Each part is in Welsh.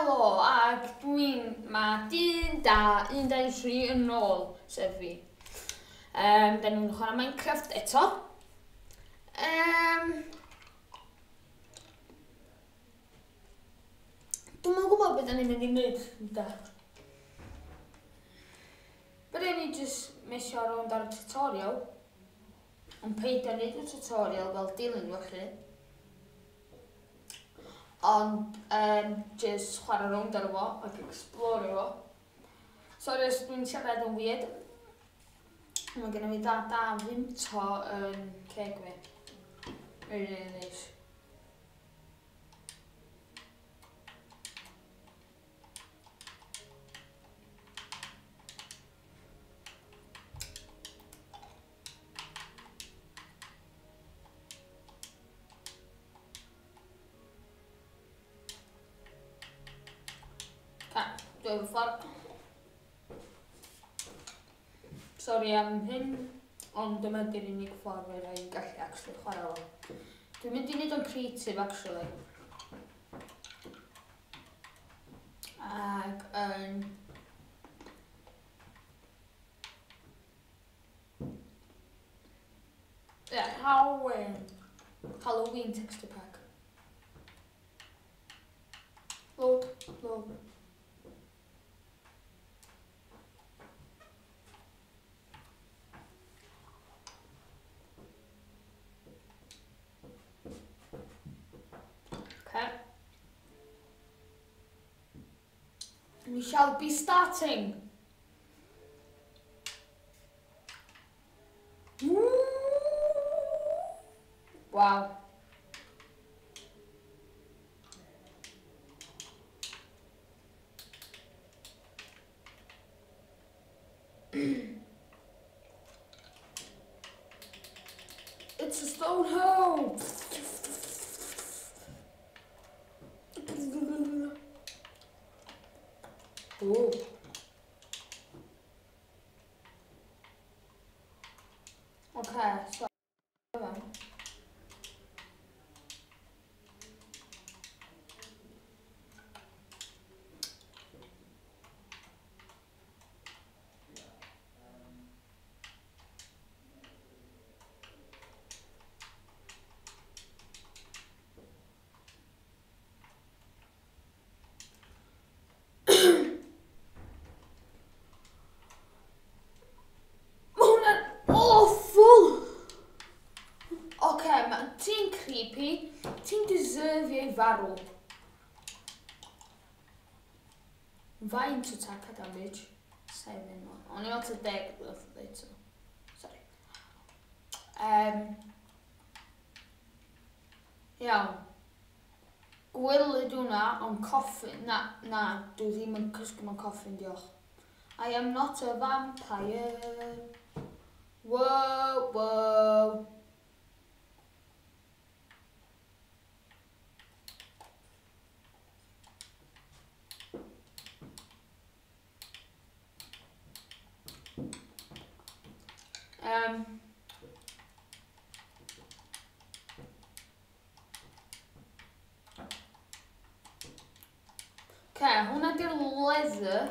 Helo, ac dwi'n... Mae dyn da, 1, 2, 3 yn ôl, sef fi. Da ni'n chwarae Minecraft eto. Dwi'm yn gwybod beth da ni'n mynd i wneud, da. Bydden ni jyst mesio rownd ar y tutorial. Ond peidio wneud y tutorial fel dilyn felly. Ond jyst chwarae rownd ar fo ac explore fo. Sorry os dwi'n siarad yn weird. Mae gen i fi da da fimto yn ceg fi. Really, really nice. Dwi efo ffordd. Sorry am hyn, ond dyma di'r unig ffordd fe rai gallu actually chwarae fo. Dwi'n mynd i wneud o'n creative actually. Ac yn... Yeah, Halloween. Halloween texture pack. Load, load. Okay. We shall be starting. Wow. It's a stone hoe. Ooh. Okay, so Ti'n creepy, ti'n deserfio i farw. Faint o attack a damage? 7. O'n i at y 10 wrth dweud so. Sorry. Iawn. Gwylyd hwnna, ond coffin. Na, na, dwi ddim yn cysgu mewn coffin, diolch. I am not a vampire. Whoa, whoa. Okay, hwnna di'r leather.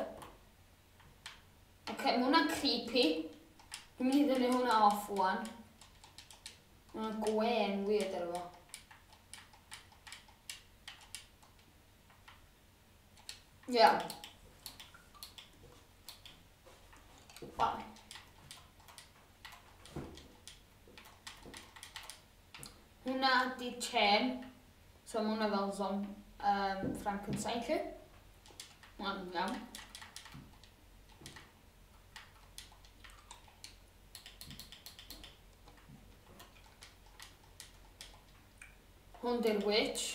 Okay, mae hwnna'n creepy. Dwi'n mynd i ddynnu hwnna off wan. Mae'n gwen weird ar efo. Yeah. Wow. Hwnna di chain. So mae hwnna fel zom, Frankenstein lle. Mae'n iawn. Hwn di'r witch.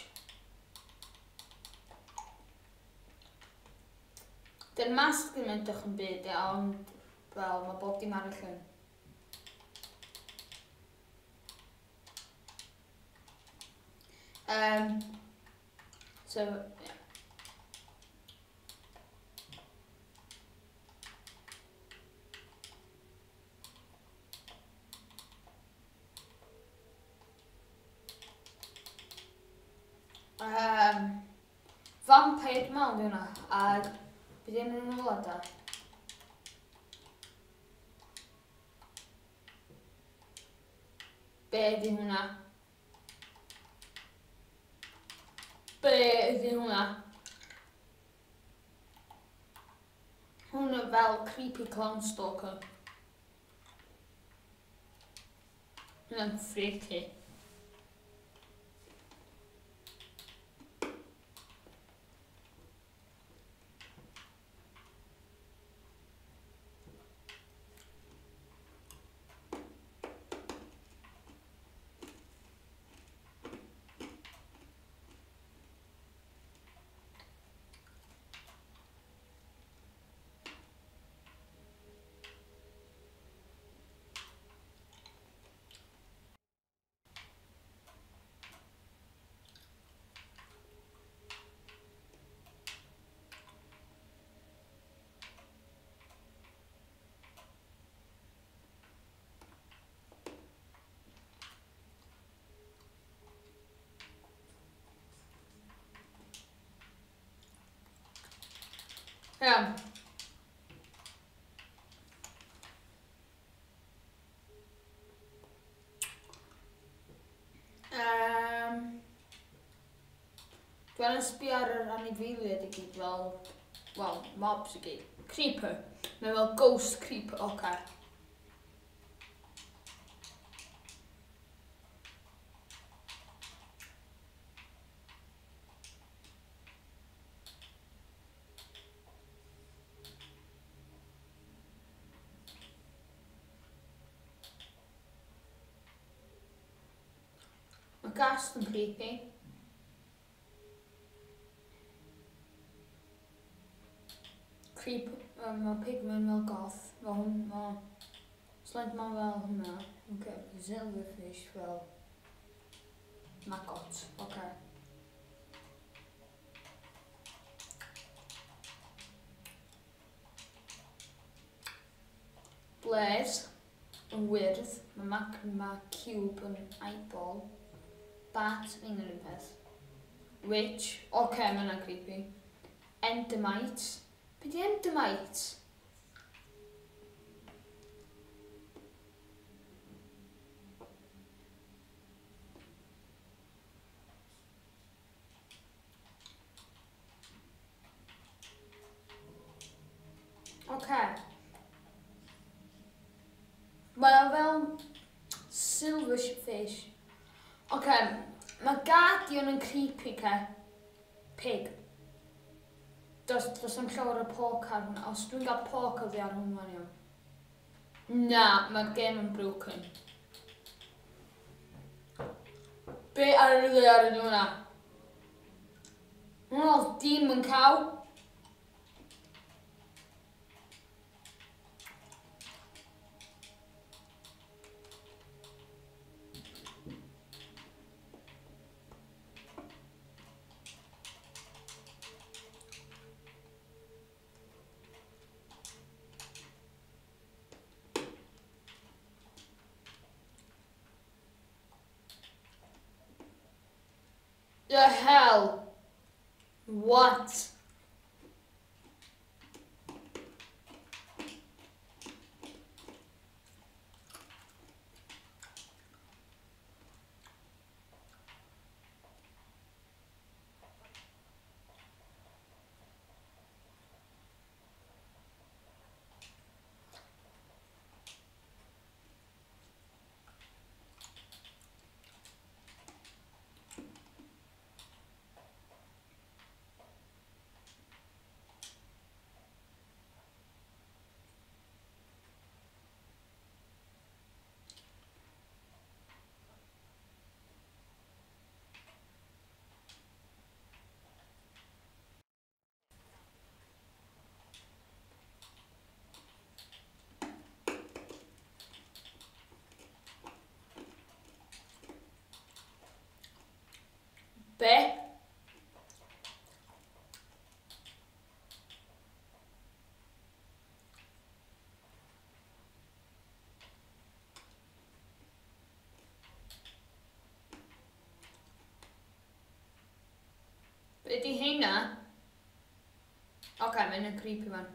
Dy'r masg ddim yn edrych yn byd, ia, ond fel mae bob dim arall yn. So, yeah. Oce, dwi'n meddwl di hwnna. Ag, be di enw nhw'n da? Be di hwnna? Be di hwnna? Hwnna fel creepy clown stalker. Hwnna'n freaky. Iawn. Dwi'n yn sbio ar yr anifeiliaid i gyd fel, wel, mobs i gyd. Creeper. Mae fel ghost creeper, oce. Okay. Mae ghast yn creepy. Creep, mae pigman fel goth, fel hwn, mae Slenderman fel hwnna. Okay, silverfish fel maggot, okay. Blaze yn wyrdd, mae magma cube yn eyeball. Bat, un yr un peth. Witch, oce, okay, mae hwnna'n creepy. Endermite. Be di Endermite? Oce. Mae o fel silverfish. Oce, mae Guardian yn creepy, ce. Pig. Does am llawer o pork ar hwnna. Os dwi'n gael pork oddi ar hwnna, iawn. Na, mae'r game yn broken. Be ar y ddaear ydi hwnna? Hwnna oedd demon cow. The hell? What? Be? Be di heina? Okay, mae'n yn creepy man.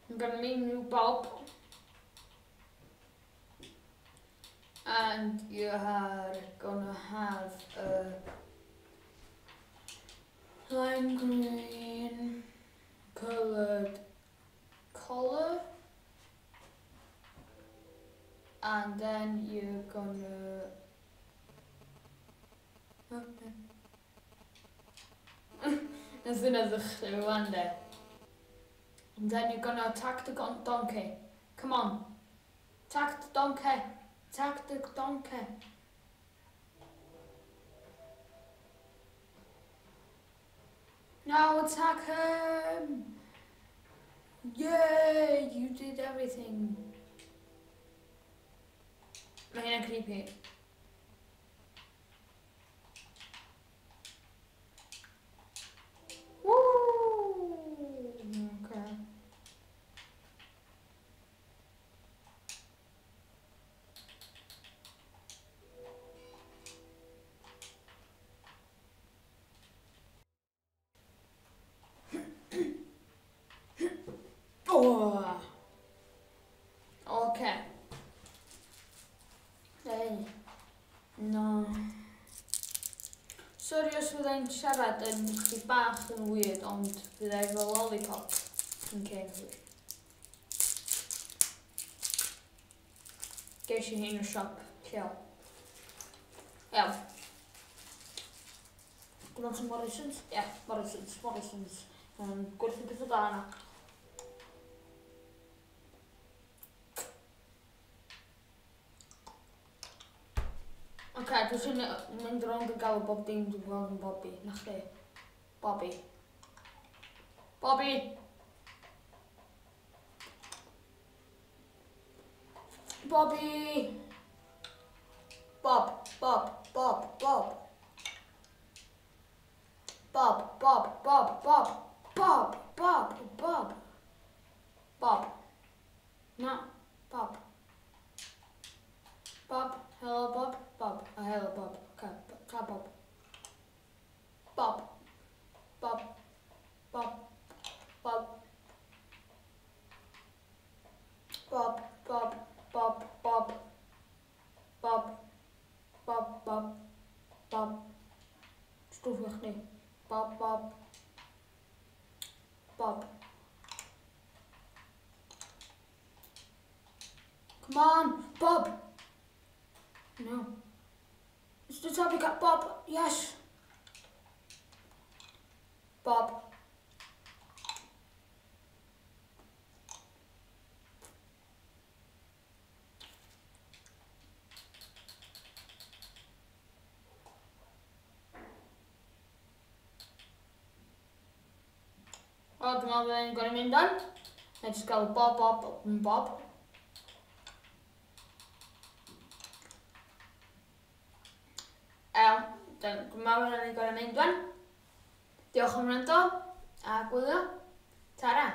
I'm gonna name you Bob. And you are gonna have a lime green coloured collar. And then you're gonna... Okay. Nes yna ddechrau rwan de. And then you're gonna attack the donkey. Come on. Attack the donkey. Attack the donkey. Now attack him! Yay! You did everything. Mae hynna'n creepy. Woo! Okay. Oh. Okay. Hey. No. Sorry os fydda i'n siarad yn chdi bach yn weird, ond fydda i fel lollipop yn cyn hwyr. Ges i hyn o siop lleol. Iawn. Gwnaeth yn Morrisons? Ie, yeah, Morrisons, Morrisons. Gwerthu pethau da yna. Oce, dwi eisiau mynd rownd yn galw bob dim dwi'n gweld yn Bobby. Na chdi. Bobby. Bobby! Bobby! Bob, Bob, Bob, Bob. Bob, Bob, Bob, Bob. Bob, Bob, Bob. Bob. Na, Bob. Bob, hello Bob, Bob, oh, hello Bob, okay, Bob. Bob, Bob, Bob, Bob. Bob, Bob, Bob, Bob. Bob, Bob, Bob, Bob. Stwff chdi. Bob, Bob. Bob. Come on, Bob! No. It's the tabby cat, Bob. Yes. Bob. O, dwi'n meddwl byddai'n gorau mynd o'n. Na jyst gael bob, bob, bob. Iawn, dwi'n meddwl byddai'n gorau mynd o'n. Diolch am wrando a gwylio. Tara!